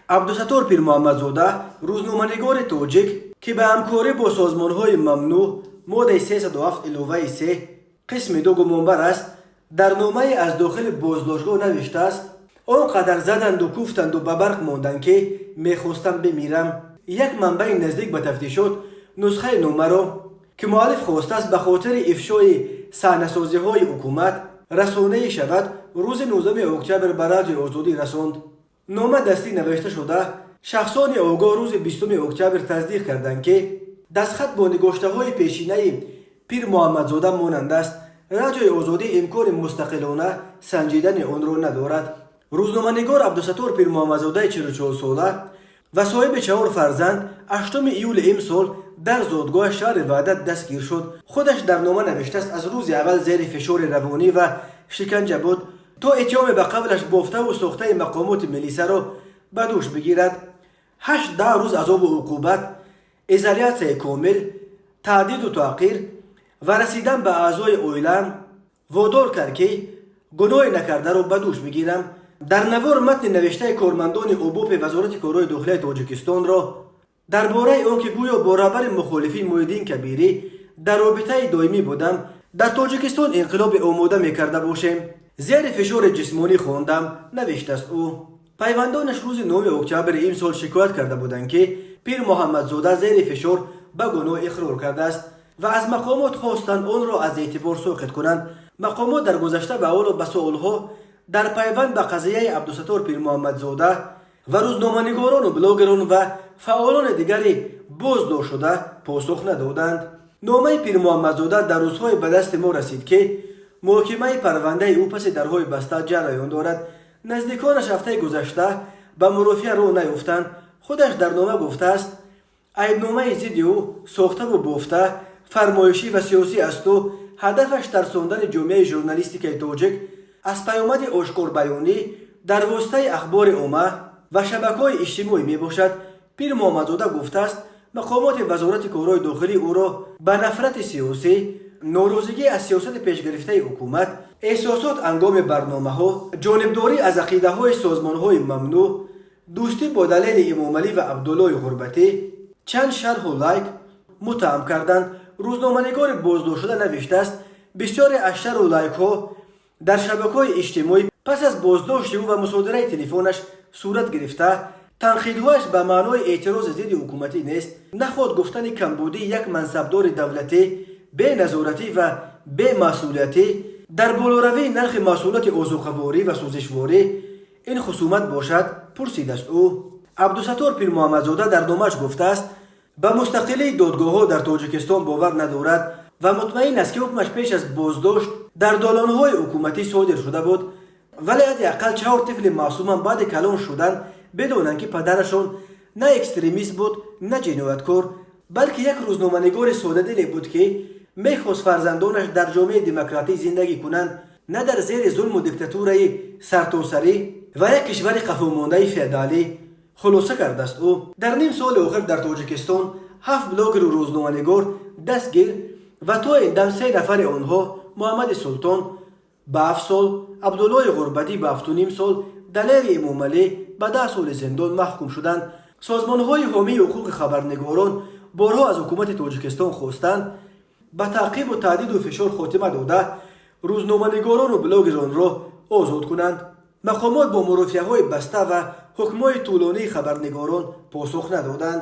Абдусаттор Пирмуҳаммадзода, рӯзноманигори тоҷик, ки ба ҳамкорӣ бо созмонҳои мамнӯъ, моддаи 307 иловаи 3 қисми 2, гумонбар аст, дар номае аз дохили боздоштгоҳ навиштааст: «Он қадар заданду куфтанду ба барқ монданд, ки мехостам бимирам». Як манбаи наздик ба тафтишот нусхаи номаро, ки муаллиф хостааст ба хотири ифшои саҳнасозиҳои ҳукумат расонаӣ шавад, рӯзи 19 октябр ба Радиои Озодӣ расонд. Нома дастӣ навишта шуда, шахсони огоҳ рӯзи 20 октябр тасдиқ карданд, ки дастхат бо нигоштаҳои пешинаи Пирмуҳаммадзода монанд аст. Радиои Озодӣ имкони мустақилона санҷидани онро надорад. Рӯзноманигор Абдусаттор Пирмуҳаммадзодаи 44сола ва соҳиби чаҳор фарзанд 8 июли имсол дар зодгоҳ, шаҳри Ваҳдат, дастгир шуд. Худаш дар нома навиштааст, аз рӯзи аввал зери фишори равонӣ ва шиканҷа буд, то иттиҳоме ба қавлаш бофтаву сохтаи мақомоти милисаро ба дӯш бигирад. 8-10 рӯз азобу уқубат, изолятсияи комил, таҳдиду таҳқир ва расидан ба аъзои оилаам водор кард, ки гуноҳе накардаро ба дӯш бигирам. Дар навор матни навиштаи кормандони ОБОПи Вазорати корҳои дохилияи Тоҷикистонро дар бораи он ки гӯё бо раҳбари мухолифин Муҳиддин Кабирӣ дар робитаи доимӣ будам, дар Тоҷикистон инқилоби омода мекарда бошем, зери фишори ҷисмонӣ хондам, навиштааст ӯ. Пайвандонаш рӯзи 9 октябри имсол шикоят карда буданд, ки Пир Муҳаммадзода зери фишор ба гуноҳ иқрор кардааст ва аз мақомот хостанд онро аз эътибор соқит кунанд. Мақомот дар гузашта ва ҳоло ба суолҳо дар пайванд ба қазияи Абдусаттор Пирмуҳаммадзода ва рӯзноманигорону блогерон ва фаъолони дигари боздоштшуда посух надоданд. Номаи Пирмуҳаммадзода дар рӯзҳое ба дасти мо расид, ки муҳокимаи парвандаи ӯ паси дарҳои баста ҷараён дорад. Наздиконаш ҳафтаи гузашта ба мурофиа роҳ наёфтанд. Худаш дар нома гуфтааст, айбномаи зидди ӯ сохтаву бофта, фармоишӣ ва сиёсӣ асту ҳадафаш тарсондани ҷомеаи журналистикаи тоҷик аз паёмади ошкорбаёнӣ дар воситаи ахбори омма ва шабакаҳои иҷтимоӣ мебошад. Пир Муҳаммадзода гуфтааст, мақомоти Вазорати корҳои дохилӣ ӯро ба нафрати сиёсӣ, норозигӣ аз сиёсати пешгирифтаи ҳукумат, эҳсосот ҳангоми барномаҳо, ҷонибдорӣ аз ақидаҳои созмонҳои мамнӯъ, дӯстӣ бо Далери Эмомалӣ ва Абдуллои Ғурбатӣ, чанд шарҳу лайк муттаҳам карданд. Рӯзноманигори боздоштшуда навиштааст, бисёре аз шарҳу лайкҳо дар шабакаҳои иҷтимоӣ пас аз боздошти ӯ ва мусодираи телефонаш сурат гирифта, танқидҳояш ба маънои эътирози зидди ҳукуматӣ нест. Наход гуфтани камбудии як мансабдори давлатӣ, беназоратӣ ва бемасъулиятӣ дар болоравии нархи маҳсулоти озуқаворӣ ва сӯзишворӣ ин хусумат бошад, пурсидааст ӯ. Абдусаттор Пирмуҳаммадзода дар номааш гуфтааст, ба мустақилии додгоҳҳо дар Тоҷикистон бовар надорад ва мутмаин аст, ки ҳукмаш пеш аз боздошт дар долонҳои ҳукуматӣ содир шуда буд, вале ҳадди ақал чаҳор тифли маъсумам баъди калон шудан бидонанд, ки падарашон на экстремист буд, на ҷинояткор, балки як рӯзноманигори содадиле буд, ки мехост фарзандонаш дар ҷомеаи демократӣ зиндагӣ кунанд, на дар зери зулму диктатураи сартосарӣ ва як кишвари қафомондаи феодалӣ, хулоса кардааст ӯ. Дар ним соли охир дар Тоҷикистон ҳафт блогеру рӯзноманигор дастгир ва то ин дам се нафари онҳо, Муҳаммади Султон ба 7 сол, Абдуллои Ғурбатӣ ба 7,5 сол, Далери Эмомалӣ ба 10 соли зиндон маҳкум шуданд. Созмонҳои ҳомии ҳуқуқи хабарнигорон борҳо аз ҳукумати Тоҷикистон хостанд, ба таъқибу таҳдиду фишор хотима дода, рӯзноманигорону блогеронро озод кунанд. Мақомот бо мурофиаҳои баста ва ҳукмҳои тӯлонии хабарнигорон посух надоданд.